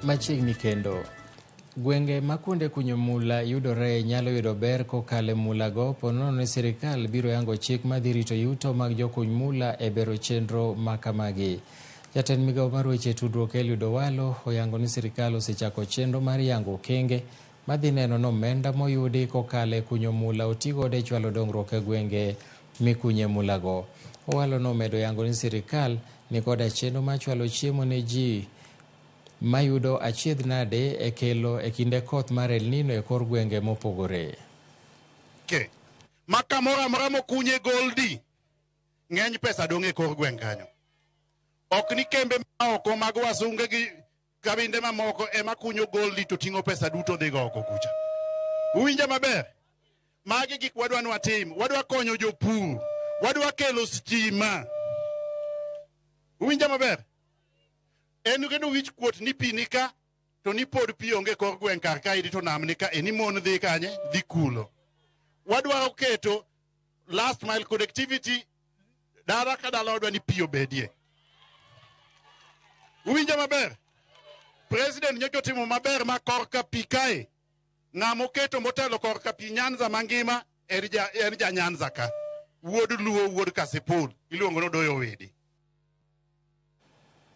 Machiegni kendo. Gwenge ma kuonde kunyo mula yudore nyalo yudo ber kokalo e mulago ponono ni sirikal biro yango chik madhi rito yuto mag jokuny mula e bero chenro ma kamagi. Jatend migawo mar weche tudruok Eliud Owalo oyango ni sirikal osechako chenro mar yango okenge madhi neno ni omenda moyudi kokalo e kunyo mula otigodo e chwalo dongruok e gwenge mikunye mulago. Owalo nomedo yango ni sirikal nikoda chenro mar chwalo chiemo ne ji mayudo achiedh nade e kelo e kinde koth mar El Nino e kor gwenge mopogore. Ke. Ma kamoro amora mokunye goldi, ng'eny pesa dong' e kor gweng' kanyo. Ok ni kembe ma oko mag wasunge gi kabinde mamoko ema kunyo goldi to ting'o pesa duto dhigo oko kucha. Uwinja maber? Magi gik wadwa ni watim. Wadwa konyo jopur. Wadwa kelo stima. Uwinja maber? En kendo wich kuot ni pi ni ka to ni pod pi onge kor gweng' kar kaendi to nam ni ka e ni mon dhi kanye dhi kulo. Wadwaro keto last mile connectivity dala ka dala wadwa ni pi obedie. Uwinja maber? President nyocha otimo maber ma korka pi kae. Ng'ama oketo motelo korka pi Nyanza mangima en ja, en ja Nyanza ka. Wuod Luo, wuod Kasipul, iluongo ni Odoyo Owidi.